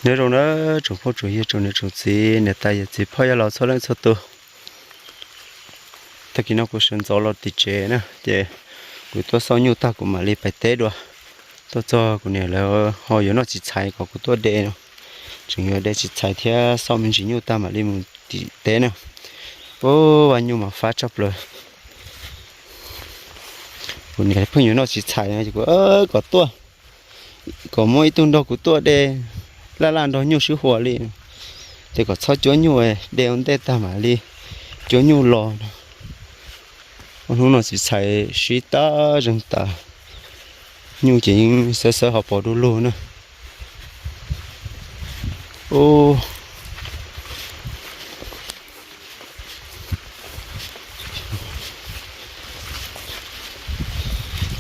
Nyob zoo na tsoom phooj tsoom ywg, tsoom niam tsoom txiv, niam tais yawm txiv, phauj yawg laus txhua leej txhua tus. Tag kis no kuv sawv ntxov los tim tsev na, ces kuv tuaj xauj nyuj tag kuv mam li pais teb dua. Tuaj txog kuv niam lawv ho yuav noj txiv txhais kom kuv tuaj de no. Tseem yuav de txiv txhais thiab xauj me ntsis nyuj tag mam li mus tim teb na. Ua, vaj nyuj mas fab tshaj plaws. Kuv niam pheej yuav noj txiv txhais no ces kuv kom tuaj, kom muaj ib tug nrog kuv tuaj de, laj laj nrog nyuj sib huas li. Ces kom txhob cuab nyuj, de ua ntej tag mam li cuab nyuj los no. Hnub no txiv txhais sib tag zeeg tas, nyuj ces yeej xawb xawb hauv paus du lug na.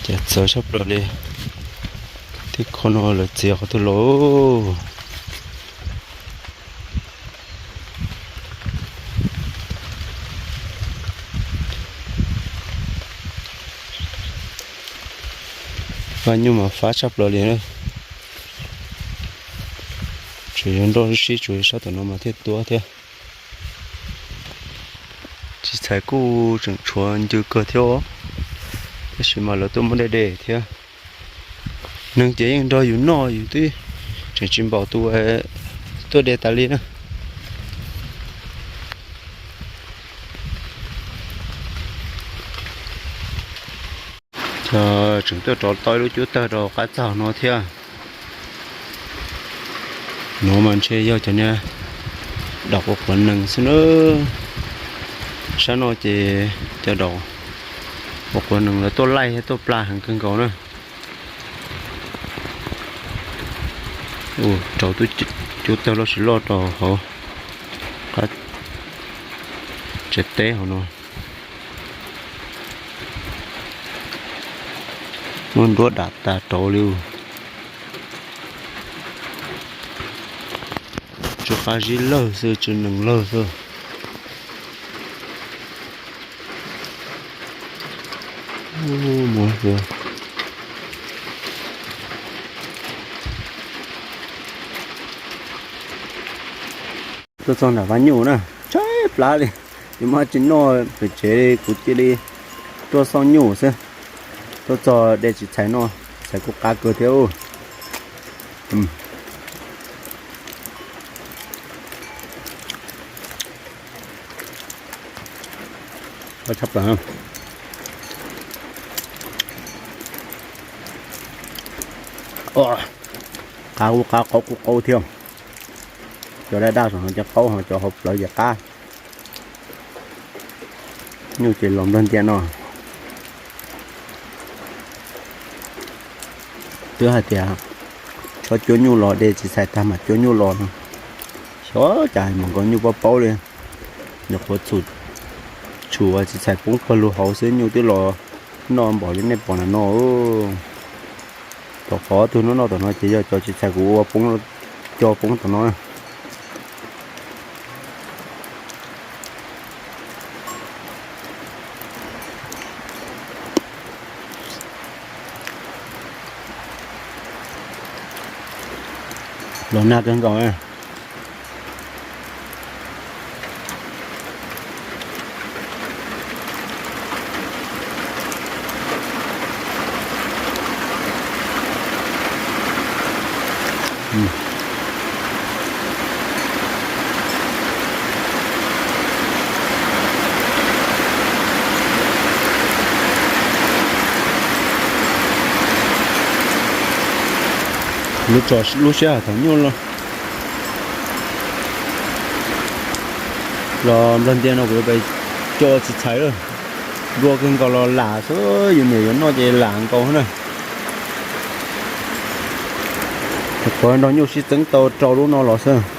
Ces txawv tshaj plaws li, tej qho no lawv txiav qhov twg los. Vaj nyuj mas fab tshaj plaws li na. Tsuas yog nroj sib tsuas sab tom no mas thiaj tuab thiab. Txiv txhais kuj tseem tshuav ncw kawg thiab os, tab sis mas lawv tuaj muab de de thiab. Neeg ces yeej nrog yus noj, yus twb tseem tsis npaum tus tuaj de tas li na. Tseem tuaj rov tau ib lub cub tawg rau qab txag no thiab. Nuav mas ntshe yog cov niag daum quav quav nees xwb na. Sab no ces cov daum quav quav nees lawv tuaj laij thiab tuaj pla heev kawg nkaus na. Rauv tub cub tawg loj tsis loj rau hauv qab tsev teb hauv no. Muab nruab dam tas rauv li. Tsw qab zib lawg xwb, tsw nees lawg xwb. Tuaj txog nram vaj nyuj na, tshaib plab li, yuav maj tsis noj pem tsev li, kuv cia li tuaj xauj nyuj xwb. Tuaj txog de txiv txhais noj, txiv txhais kuj qab kawg thiab. Qab kuj qab, qaub kuj qaub thiab. Cov daj daj saum no ces qaub, ho cov hauv plawv ces qab. Nyuj ces los nplog ntia no. Twb hais tias txhob cuab nyuj los, de txiv txhais tag mam cuab nyuj los no. Xyov cas hais mus nkaus nyuj paub paub li. Nyuam qhuav txhum txiv txhais poob pawg lug hauv xwb nyuj twb los noj npaum li nej pom ntawm no. Tom qhov tug noj noj tom no ces yog cov txiv txhais kuv ua poob, coj poob tom no. Los nag kawg nkaus. Lub tso lub sij hawm thaum nyuj los nplog ntia no kuv pais coj txiv txhais lawm. Dua kawg nkaus los lam xwb, yus niam yuav noj ces lam nkaus na. Nyuam qhuav nrog nyuj sib txeeb tau rau lub no los xwb.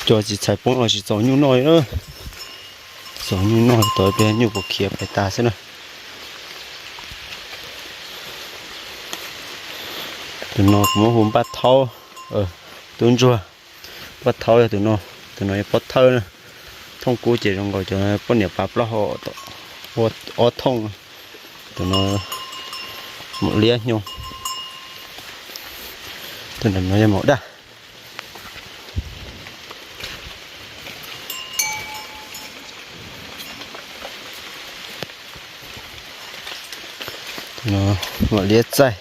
Coj txiv txhais poob los tsis txaus nyuj noj li. Txaus nyuj noj tau ib pliag nyuj puas khiav pais tas xwb na. Tus no kuv muab hu Npaj Thaub, Tub Ntsuag. Npaj Thaub yog tus no. Tus no yog pob thawj na, thooj kub ces zoo nkaus cov poj niam pav plaub hau ua ob thooj. Tus no maum liab hnyoo, tus no yog maum daj. Tus no maum liab txaij,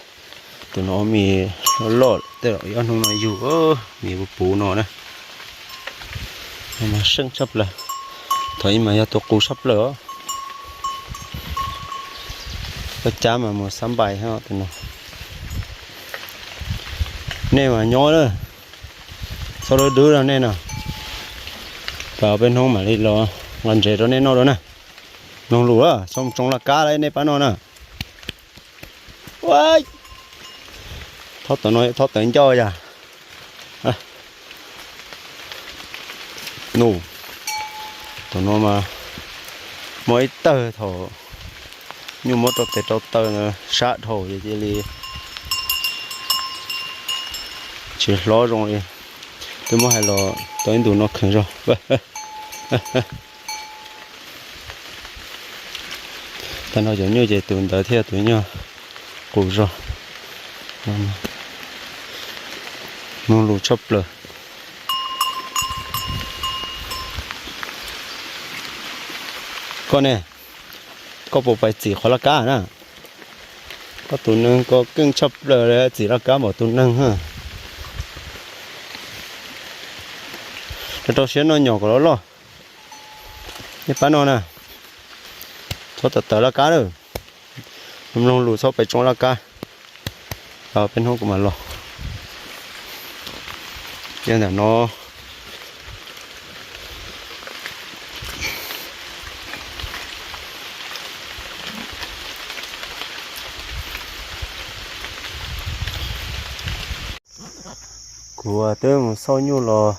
tus no ua mis loj loj tej zaum ob hnub no yug mis puv puv no na. Mas seej tshaj plaws, thaum ub mas yog tus qus tshaj plaws os. Koj cab mas mus xab npais tus no. Nej mas nyob na, txhob dub dub rau nej no. Pab peb hnub mam li los nqa ntses rau nej noj dua na. Mloog lus a, txhob mus tsoo laj kab li nej pab no na. Thov tawv no, thov tawv ncauj yog. Nus, thaum no mas muaj ib tawg thaum nyuj muab rau tes rau taw na, sab dhau ces cia li tsis hlob zoo li. Twb muab hais los tau ib ntus no kheev zog. Tag nrho cov nyuj ces tus ntawd thiaj tus nyuj qus zog. Mloog lus tshaj plaws. Koj ne, koj puas pais txim qhov laj kab na? Koj tus neeg koj keej tshaj plaws li, txim laj kab npaum tus neeg. Rau rau siab noj nyom kom loj loj. Nej pab no na, txhob tawv tawv laj kab lawm. Mloog lus txhob pais tsoo laj kab. Peb hnub kuv mam los. Yog ntawm no kuv twb mus xauj nyuj los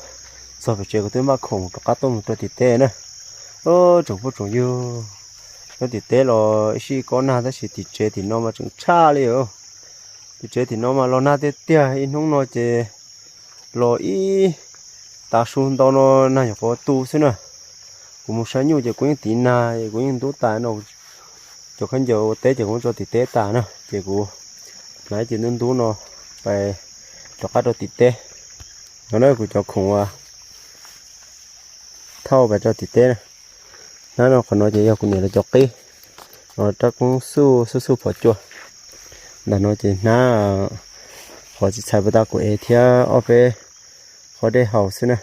txog pem tsev, kuv twb npaj khoom rov qab tuaj mus rau tim teb na. Tsoom phooj tsoom ywg, nyob tim teb los ib sij kob nag tab sis tim tsev tim no mas tseem tshaj li os. Tim tsev tim no mas los nag tiag tiag, ib hnub no ces los ib tav su ntau no nag nyuam qhuav tu xwb na. Kuv mus saib nyuj ces kuv yeej tiv nag es kuv yeej ntub tas no. Cov khaub ncaws ua teb ces kuv muab tso tim teb tas na, ces kuv hnav ib ce ntub ntub no pais rov qab rau tim teb. No na kuv cov khoom uas thauj pais rau tim teb na. Hnab no qhov no ces yog kuv niam lawv cov qib, rab koob xuj xuj xuj phom cua. Ntawm no ces hnab qhov txiv txhais puas tas kuv ev thiab ob peb qhov dej haus xwb na.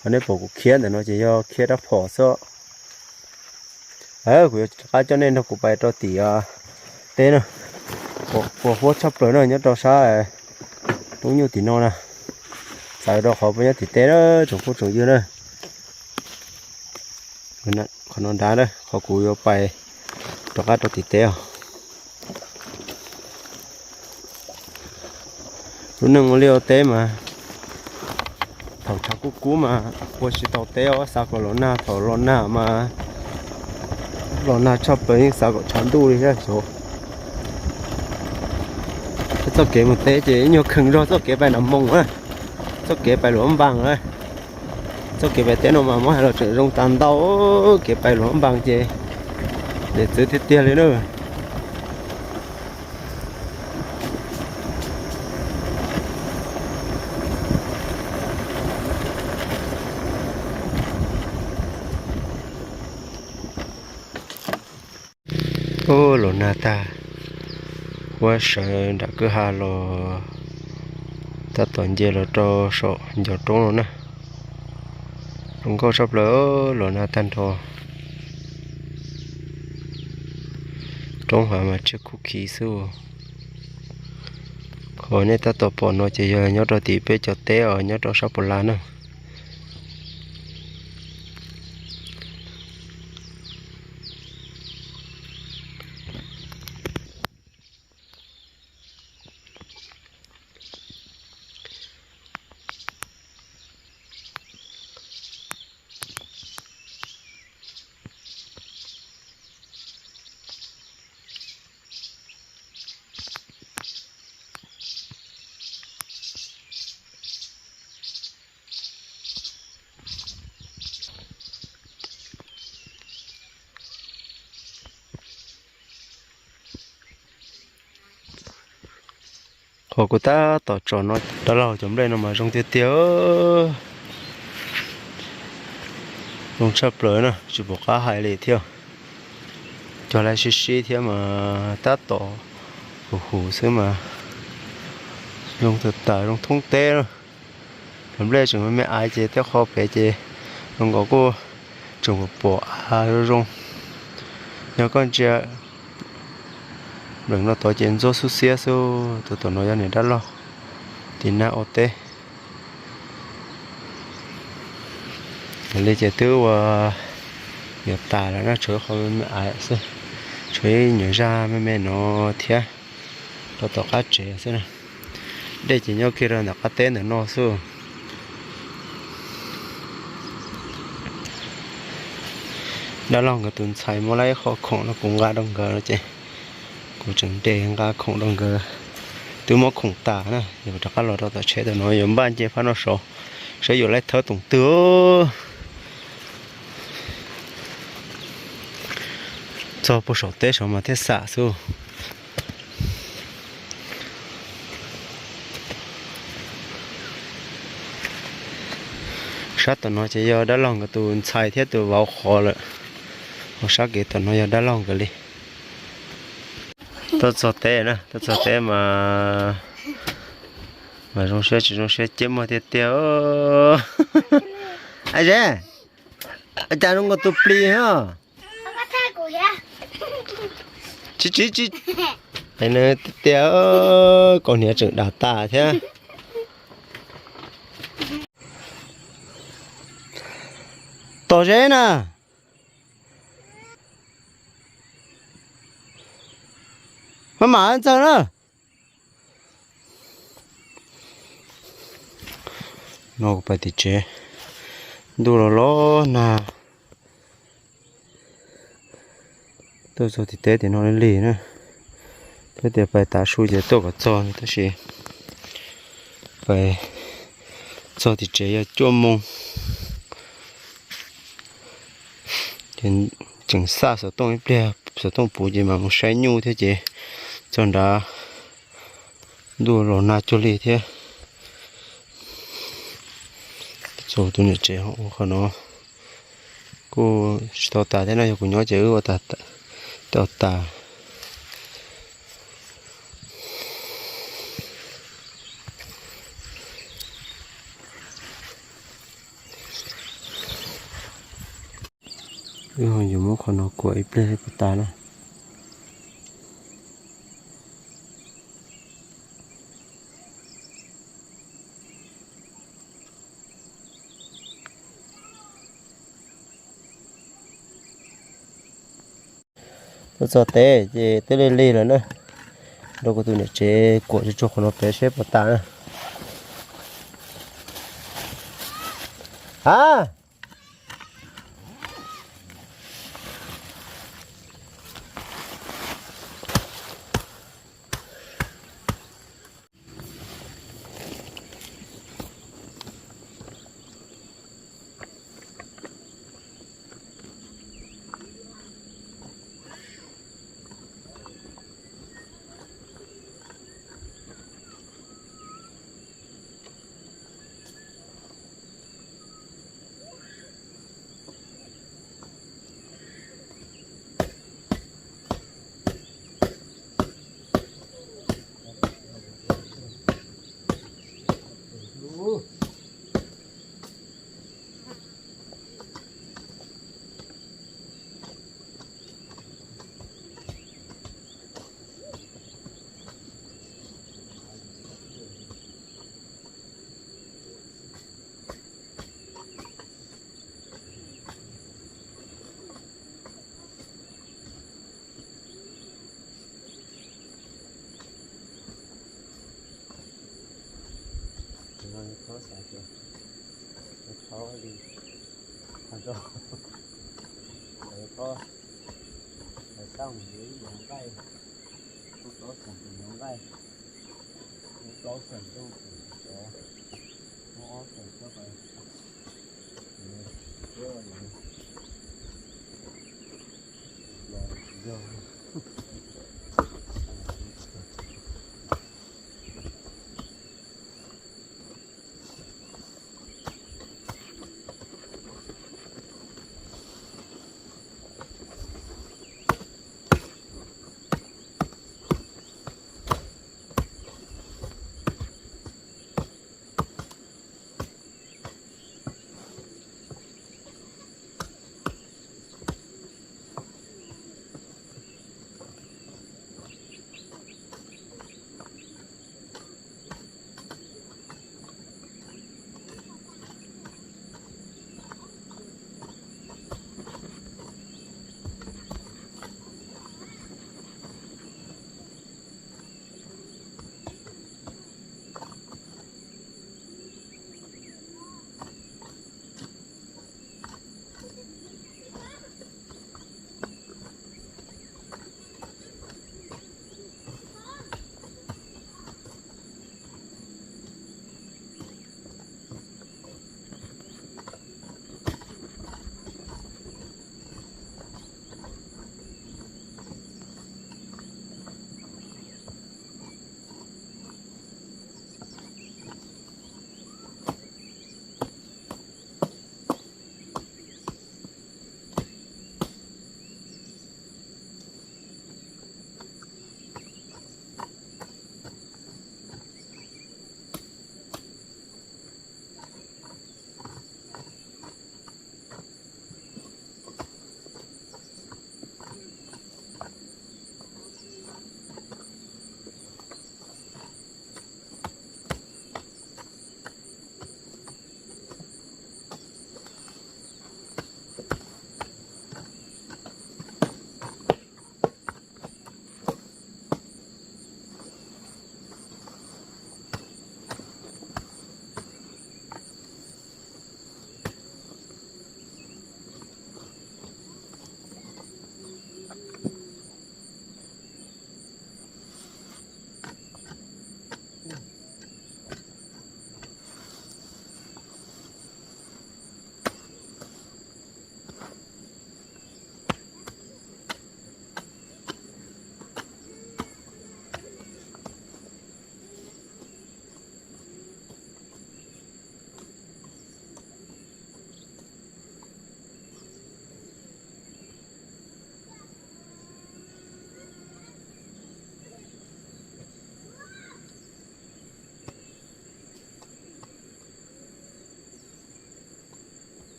Qhov nej pom kuv khiav ntawm no ces yog khiav rab phom xwb. Kuv yuav rov qab coj nej nrog kuv pais rau tim teb na. Puas huab tshaj plaws na nyob rau sab roob nyuj tim no na. Txawv rau qhov puas nyob tim teb na tsoom phooj tsoom ywg na. Qhov no nrad na qhov kuv yuav pais rov qab rau tim teb os. Lub neej ua liaj ua teb mas thaum tshav kub kub mas ua tsis tau teb os, xav kom los nag, thaum los nag mas los nag tshaj plaws yeej xav kom tshav ntuj li thiab xyov. Txoj kev mus teb ces ib nyuag kheev zog txoj kev pais Nam Moos na, txoj kev pais Luam Npas na. Txoj kev pais teb no mas muab hais los tseem zoo tas ntau, kev pais Luam Npas ces deb txwv tiag tiag li na. Ub, los nag tag, huab sawv nram kwj ha los tab tom nce los rau saum ncov roob no na. Zoo nkauj tshaj plaws, los nag tag nrho. Roob hav mas tsiaj khuj khi xwb. Qhov nej tab tom pom no ces yog nyob rau tim peb cov teb os, nyob rau sab Puas Las na. Qhov kuv tab tom tsom no dab laug cov nplej no mas zoo tiag tiag. Zoo tshaj plaws na, tsis pom qab hais li thiab. Cog laj sib sib thiab mas tab tom huv huv xwb mas zoo tag tas zoo thoob teb na. Cov nplej tseem me me aiv ces tej qho pem ces zoo nkaus kuj tseem pom av zoo zoo. Yog koj ntsia npleem no tod ces ntsuab xub xiab xwb. Tus tom no yog niam dab laug tiv nag ua teb. Yog li ces twb ua yuav tas lawm na, tshuav qhov me me aiv xwb, tshuav ib nyuam zaj me me no thiab rau tom qab tsev xwb na. Dej ces nyob kiag rau ntawm qab teb ntawm no xwb. Dab laug nkawd tus ntxhais muab lawm ib qho khoom no kuv nqa rau nkawd no ces kuv tseem de nqa khoom rau nkawd. Twb muab khoom tas na, yog rov qab los rau tom tsheb tam no yuav npaj nce phab no saud saib yuav laij thawb toom twg. Txog puag saum teb saud mas thiaj xam xwb. Sab tom no ces yog dab laug nkawd tus ntxhais thiab tus vauv qhov lawm. Ho sab kev tom no yog dab laug nkawd li. Tuaj txog teb na, tuaj txog teb mas, mas zoo siab tsis zoo siab ceb muag tiag tiag. Ai ze, cas zoo nkaus tus plis ho. Tsis tsis tsis, tiag tiag, kaus hniav tseem dam tas thiab. Tom zeb na. Maj mam ntxawg na. No kuv pais tim tsev, ntuj los los nag. Tuaj txog tim teb tim no li na, thiab tias pais tav su ces tuaj kom txog no tab sis pais txog tim tsev yog cuaj moo. Ces tseem xaj xov tooj ib pliag, xov tooj puv ces mam mus saib nyuj thiab ces txog nrad ntuj los nag cuag li thiab. Txog tus niam tsev ua qhov no kuj tsis tau tas thiab no, yog kuv nyob ces wb ua tau tas. Wb ho yuav muab qhov no kuam ib pliag puas tas na. Tuaj txog teb ces twb lig lig lawm na. Nrog kuv tus niam tsev kuam tsuag tsuag qhov no pem seb puas tas na. A,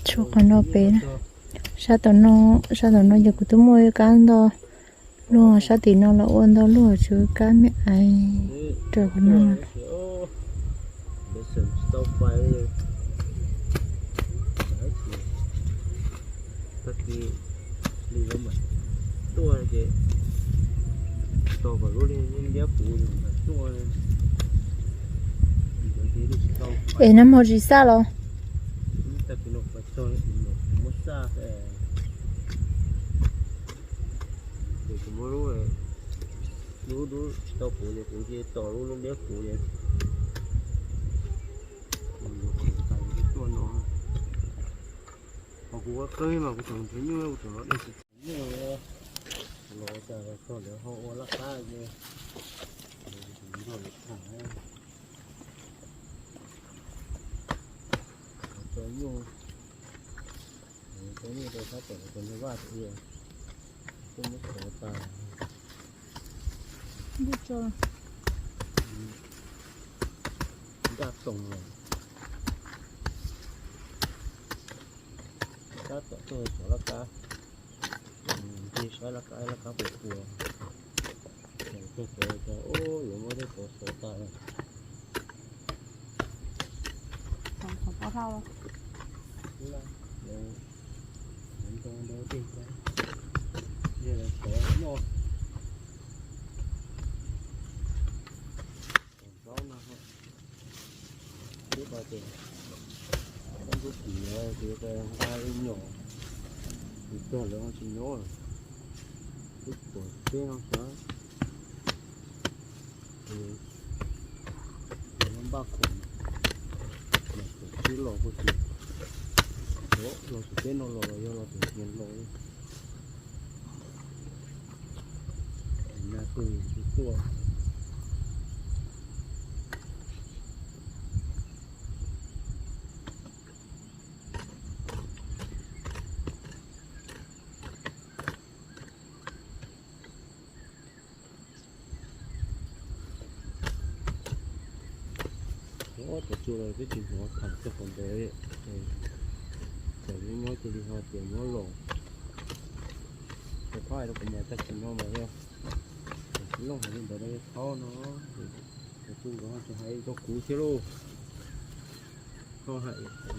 Tshuav qhov no pem na. Sab tom no, sab tom no ces kuv twb muaj ib kab ntau luaj, sab tim no los ua ntau luaj, tshuav kab me aiv rau qhov no. Es nag hmo tsis xaj los? Ces kuv muab lub, lub dub tsis tau puv ces kuv cia li tos lub, lub liab puv ces kuv yuav khoom tas kuv tuaj no. Ho kuv ua qeeb mas kuv tseem nrhiav nyuj, kuv tseem los dej tsis tau nyuj, los cas txog lawv ho ua laj qab ces kuv tseem nrog lawv tham. Tau nyuj, tau nyuj rau sab tom, tau nyuj vaj tias, tuaj muab khov tas. Ncaj toom los, sab tom tuaj xyov laj kab, ntsia saib laj kab, laj kab puas puas. Tuaj xyov cas, yuav muab tej xov xov tas. Ntoo ntau tej, xov noj. Zaub no, twb pa tias, ob tug tim ces nqa li nyom, tus tog lawv ho tsis nyob, twb pom teb no xwb. Ces npaj khoom, khoom sib los puag tim, los tim teb no los los yog los tim hiav los li. Nag twb tuaj. Cov tsua los twb tsis hnov tham txog qhov ntawd, txawm nyob nyob cia li ho tias nyob los. Cov thaub hais rau kuv mas tag kis no mas yog, tsis looj hais li ntawd no yog thaub no, cov tsua nkawd ho tsis hais rau kuv thiab lauj. Ho hais,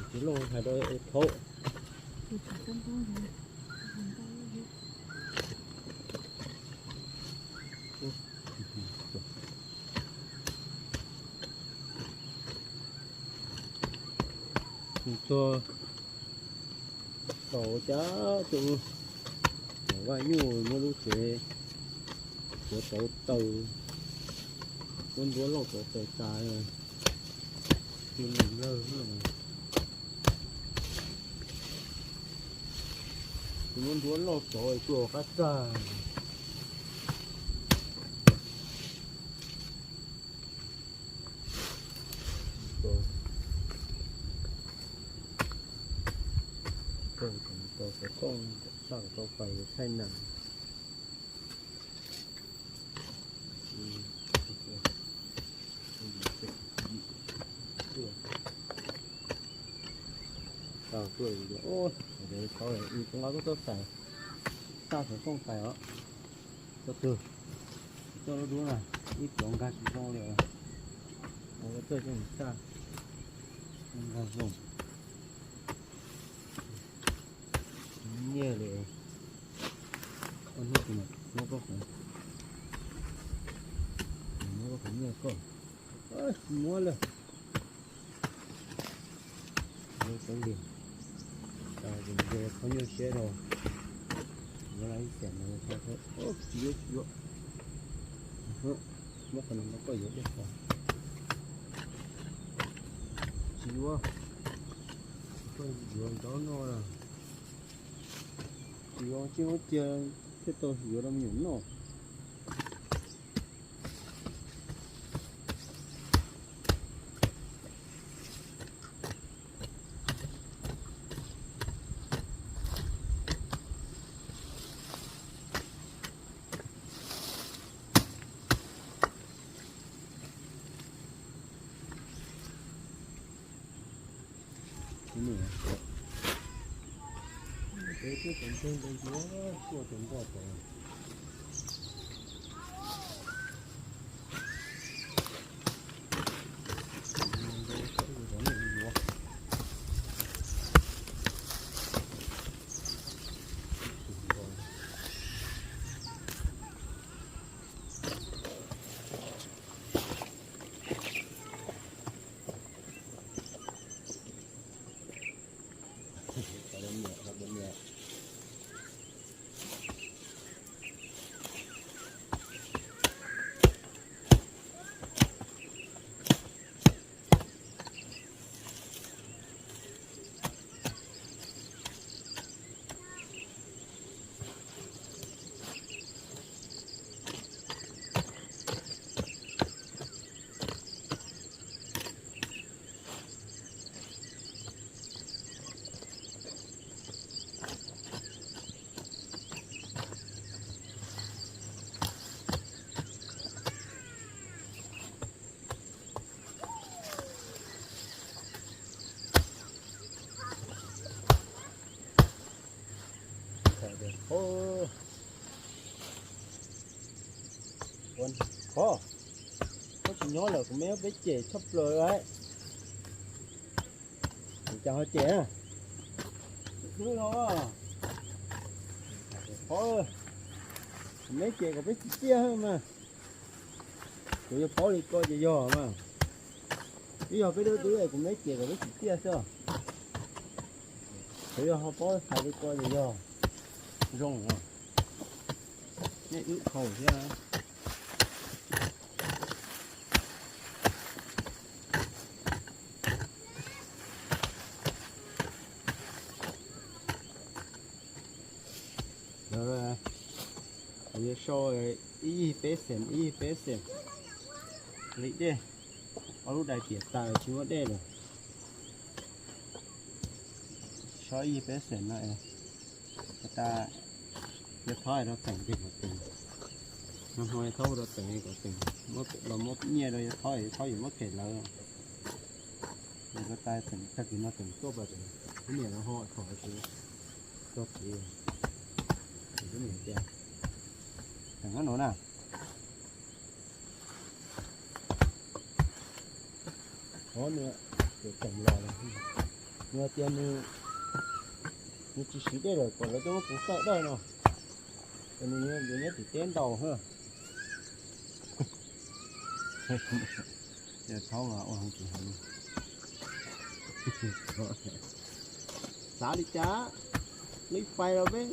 tsis looj hais rau thaub. Txog thaum ua cas tus Vaj Nyuj muab lub tsev tuav tauv taws, muab nruab lauj tauv taws tas, cia li nplawg. Tus muab nruab lauj tauv tuaj qab txaj. Tau xov tooj, txaj tau pais thaij nas. Tau tuaj, tau, nqa koj tuaj xais, txaj xov tooj pais os. Tau twg, txoj lub dub na, ib cov nkag tsis zoo li os. Tau tuaj coj mus txaj, nkag zoo. Nyiaj li, koj hnub twg muab koj qhov, muab koj qhov nyiaj koj. Tsis muab lawm. Lawv xeev li, tas ces nce qhov nyuaj siab rau, yuav los ib xeem no, tsis yuav, tsis yuav. Muab qhov no rau koj yuav dej qos. Tsis yuav, koj yuav ntov noj. Tsis yuav, tsis yuav cia thiaj tau yuav rau me nyuam noj. Twb tau nteeg tau ntsia tuaj tau nroj tau. Qhov, koj tsis nyob lawm kuv me nyob peb cem tshaj plaws lawm. Kuv cas ho cem na? Xwb no. Qhov, kuv me cem kom peb tsis tiaj mas. Kuv yog paub li ko ces yog mas. Twb yog peb lub twb kuv me cem kom peb tsis tiaj xwb. Kuv yog ho paub hais li ko ces yog zoo os. Nej wb khaus thiab. Kuv yuav so ib yig peb xees, ib yig peb xees li dej. Ob lub dais tiam tas tsis muaj dej lawm. So ib yig peb xees no es, tas, yuav thov rau teem ces kom teem. No hmo yuav thov rau teem kom teem, los muab nyiaj rau yuav thov, yuav thov yuav muab them lawv. Ko tas teem tag kis no teem tuaj pas, lub niam lawv ho thov txog kev, lub niam tias, teem no na. Qhov nws, nws teem los, nws tias nws, nws tsis siv dej lawm kom lawv tuaj muab kuv xawj dawj no. Ces nws yuav nyob tim teb ntaus na. Thaub ua hauv tsis heev. Xav li cas, li fais los peb,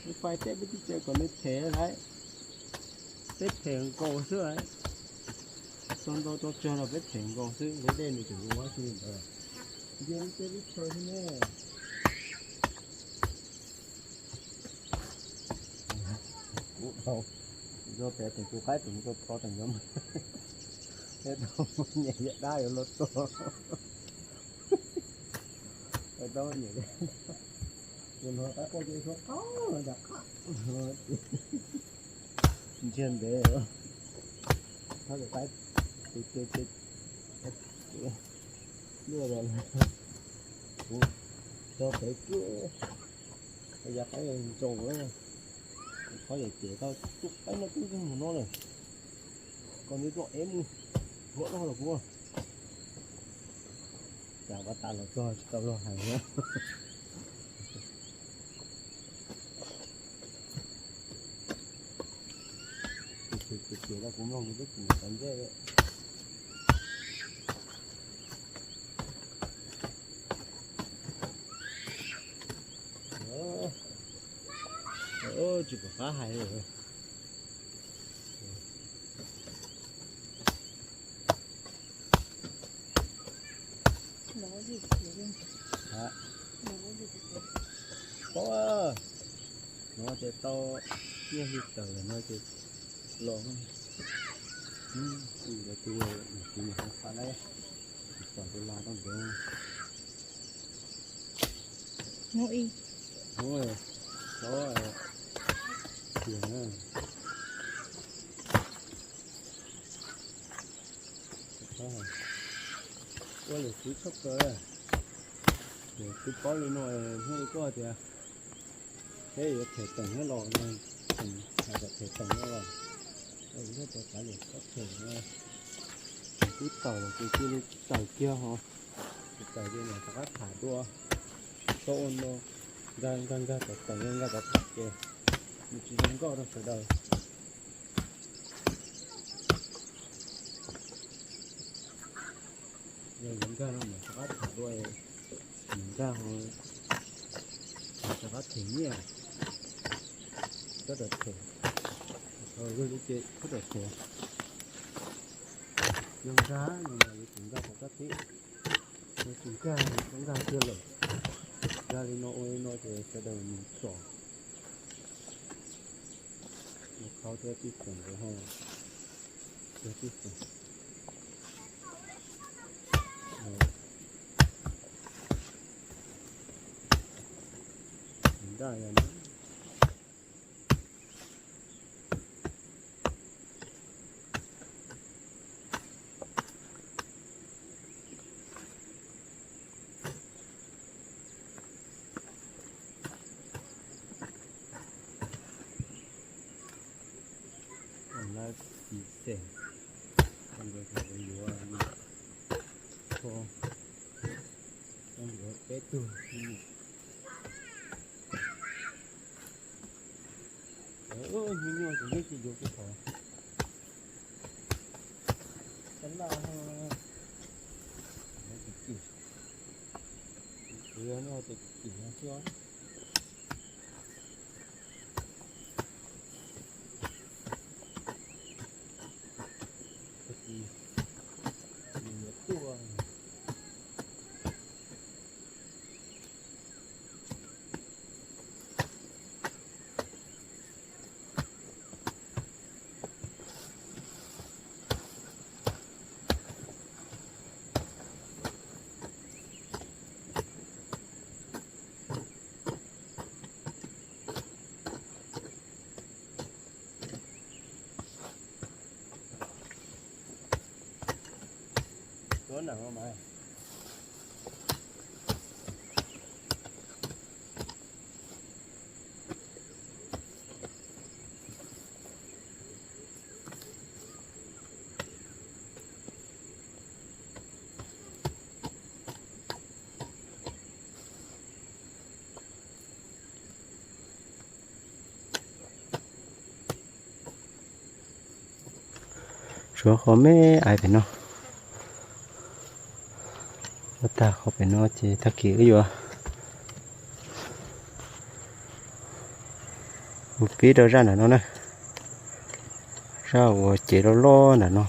li fais tej peb twb tsis kom nws them lawm, peb them nkaus xwb. Txog ntau txog tsawg los peb them nkaus xwb, nqi dej nws tseem ua tsis li ntawd. Nce lub teb lub chaw xwb ne. Kuv dhau, zoo pem tus qaib tus tau tau teem yuav, tau nyem yam dab yuav luag tuag. Tau nyem, tus no qaib quaj ces suab qaub no cas qab ntsiag ntev. Thab tus qaib, tus, tus, tus, luaj los kuv tso pem kiag, yog qaib ntsoog na. Qhov yam ces tau tus qaib no twb ntseg mus no lawm, kom nws tuaj ev mus, huam loj los kuv. Cas ua tas los txog tsis tau luag hais na. Ces, ces, ces tau kuv mloog kuv twb tsis mus tau ntsej. Tsis pom qab hais li. Paub, no ces tau nyiaj hli tawm no ces los. Tus, tus, tus, tus, tus, tus, tus, tus, tus, hnub ib, hnub, xyov tiag na. Ua lwm tus tshaj plaws, lwm tus paub li no, hnub ib koj tias Peb yuav them teem nyob los no, hais kom them teem nyob los, ua ib lub cov kav liam txhob them no, thaum twb tawm los ces cia li tawm kiag ho, tsis tawm ces mam rov qab tham dua, tsis txhob ua no, nkag nkag nkag tawm tawm nkag nkag tawm tham ces nws tsis zoo nkauj rau sawv daws. Yog yuav nkag no mam rov qab tham dua, mam nkag ho rov qab them nyiaj, rov them, yog li ces rov them, yog nkag no mas yuav tsum nkag rov qab thiab. Yog tsis nkag, txhob nkag kiag lawm. Nkag li no ua li no ces sawv daws mus tsom, mus khau thiab tij foom nkawd ho, yog tij foom. Ntag yog no. Lawv tsis xeem, nkawd tseem yuav, yuav peb tug. Hnub nyoog ces yeej tsis yuav kuv qhov sab laj, kuv yog noj ces kim no xwb. Tshuav qhov me aiv pem no. Ua tag qhov pem no ces tag kis wb yuav mus pib rau zaj nram no na. Zaj uas cev loj loj nram no.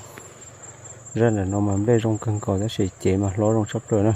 Zaj nram no mas nplej zoo kawg nkaus tab sis cev mas hlob zoo tshaj plaws na.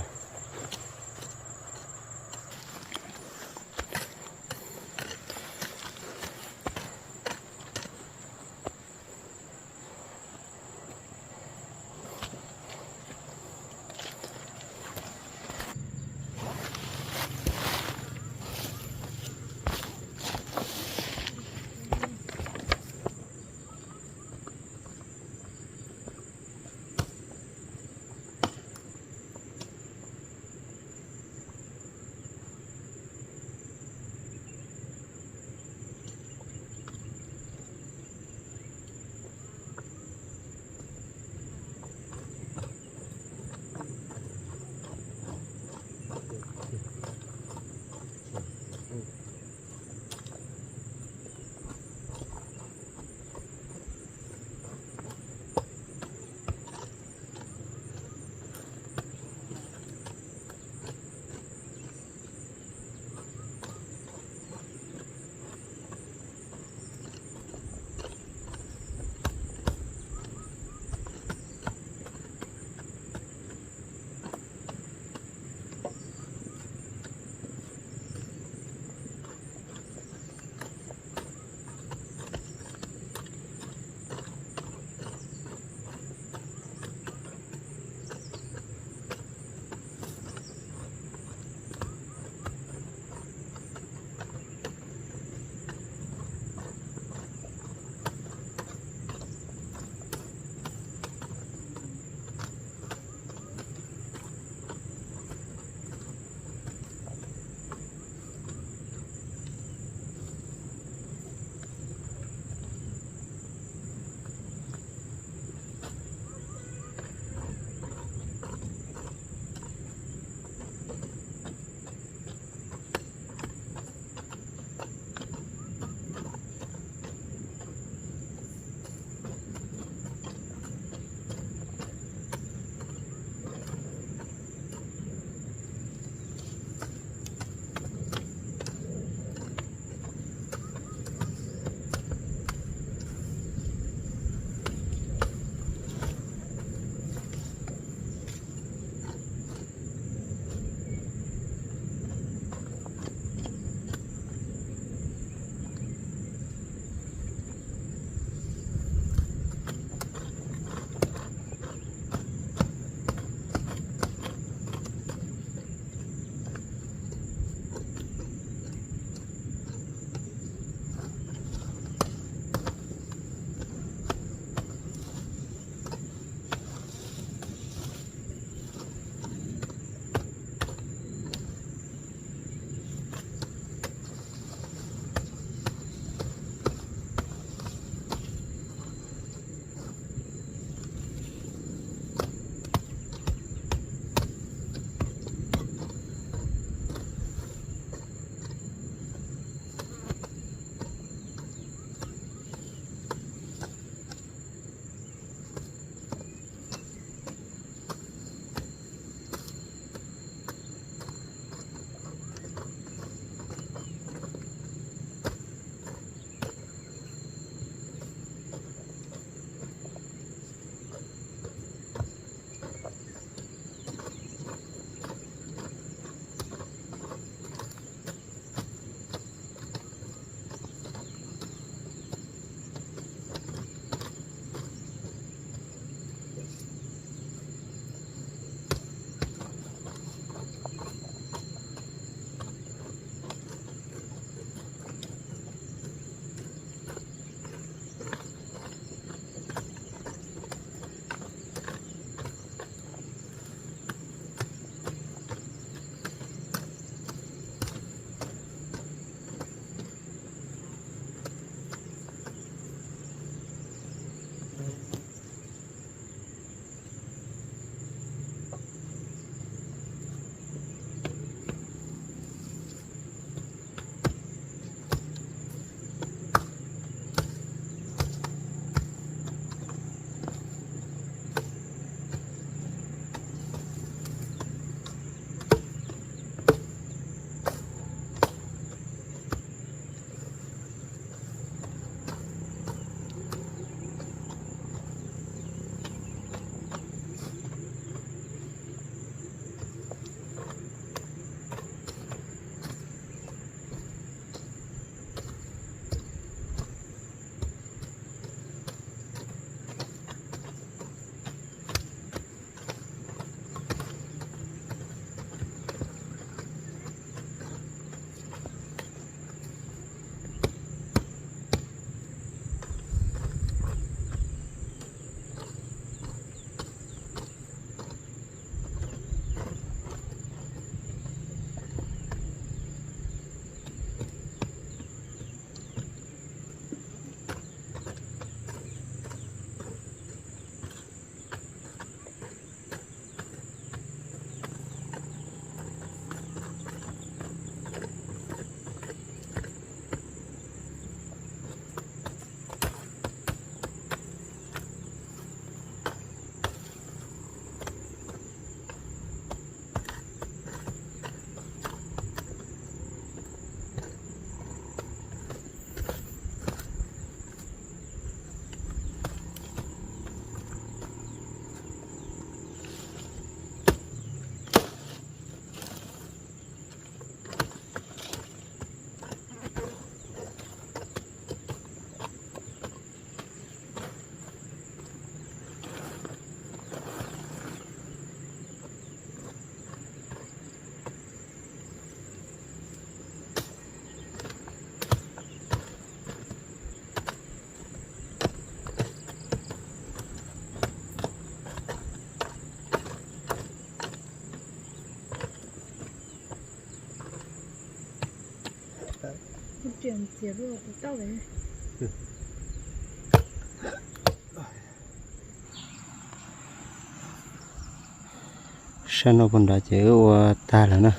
Sab no puag nrad ces wb ua tag lawm na.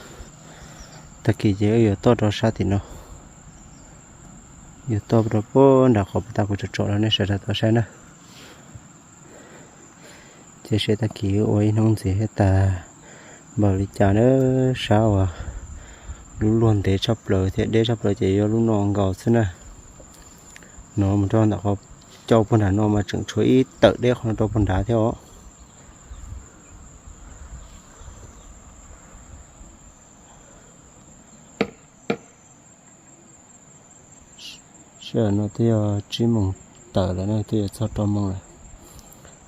Tag kis ces wb yuav toj rau sab tim no, yuav toj rau puag nram qhov puag ta kuv tsom tsom rau nej sawv daws tau saib na. Ces seb tag kis wb ua ib hnub ntxiv thiab tas npaum li cas na. Sab uas lub luag ntev tshaj plaws thiab deb tshaj plaws ces yog lub no nkaus xwb na. No mus rau ntawm qhov cau puag nram no mas tseem tshuav ib tawm deb qhov no rau puag nrad thiab os. Sij hawm no twb yog tsib moos tawm lawm na, twb yuav txog rau moos lawm.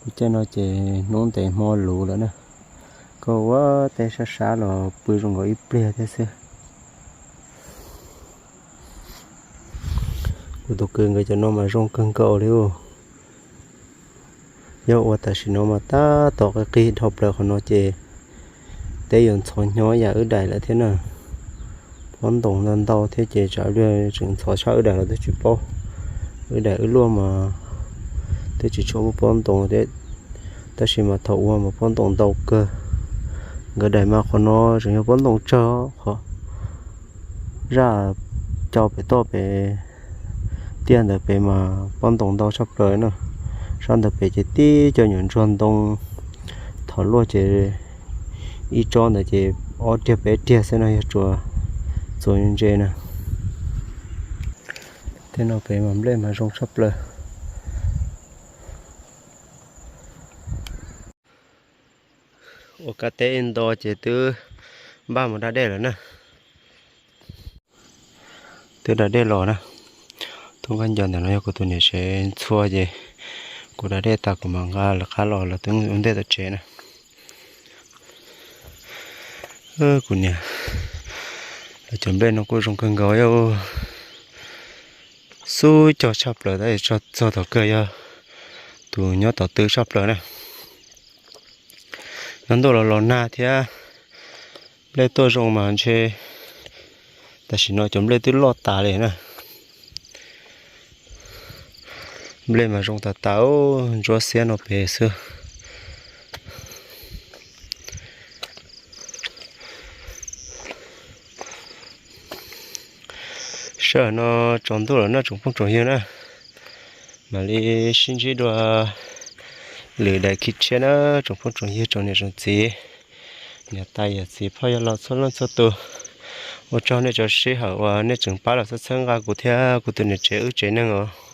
Lub caij no ces hnub ntev hmo luv lawm na. Koj ua teb sab sab los pw zoo nkaus ib pliag thiab xwb. Kuv tus kwv nkawd cov no mas zoo kawg nkaus li. Yog ua tam sim no mas tab tom qig qig dhau plaws qhov no ces teb yuav ntxhov hnyo yam wb daim lawm thiab na. Pob ntoos ntau ntau thiab ces tsam li tseem ntxhov tshaj wb daim los twb tsis paub. Wb daim wb luaj mas twb tsis tshua muaj pob ntoos thiab, tab sis mas thaum ua mas pob ntoos ntau kawg. Nkawd daim mas qhov no tseem yog pob ntoos tsawg, qhov zaj cau pem toj pem tiaj ntawd pem mas pob ntoos ntau tshaj plaws na. Sab ntawd pem ces tib co nyuam ntsuag ntoo, thaum luaj ces ib tsob ntawd ces ob riag peb riag xwb no, yog tsuas txuas ntse na. Tej no pem mas nplej mas zoo tshaj plaws. Ua kab teb nto ces twb npaj mus da dej lawm na. Twb da dej los na. Tub Nkaj Nco ntawm no yog kuv tus niam tsev ntxhua ces kuv da dej tas kuv mam nqa lawv qab los, lawv twb ua ntej tom tsev na. Kuv niam, lawv cov nplej no kuj zoo kawg nkaus, xub cog tshaj plaws tab sis txog tom kawg yog tus nyob tom tw tshaj plaws na. Nyob ntuj los los nag thiab, nplej tuaj zoo mas ntshe tam sim no cov nplej twb loj tas li na. Nplej mas zoo tas tas, ntsuab xiab no pem xwb. Sij hawm no tsaus ntuj lawm no tsoom phooj tsoom ywg na, mam li sib ntsib dua lwm daim khi tshiab na tsoom phooj tsoom ywg tsoom niam tsoom txiv, niam tais yawm txiv phauj yawg laus txhua leej txhua tus. Ua tsaug nej cov sij hawm uas nej tseem pab los txhawb txhawb nqa kuv thiab kuv tus niam tsev wb tsev neeg os.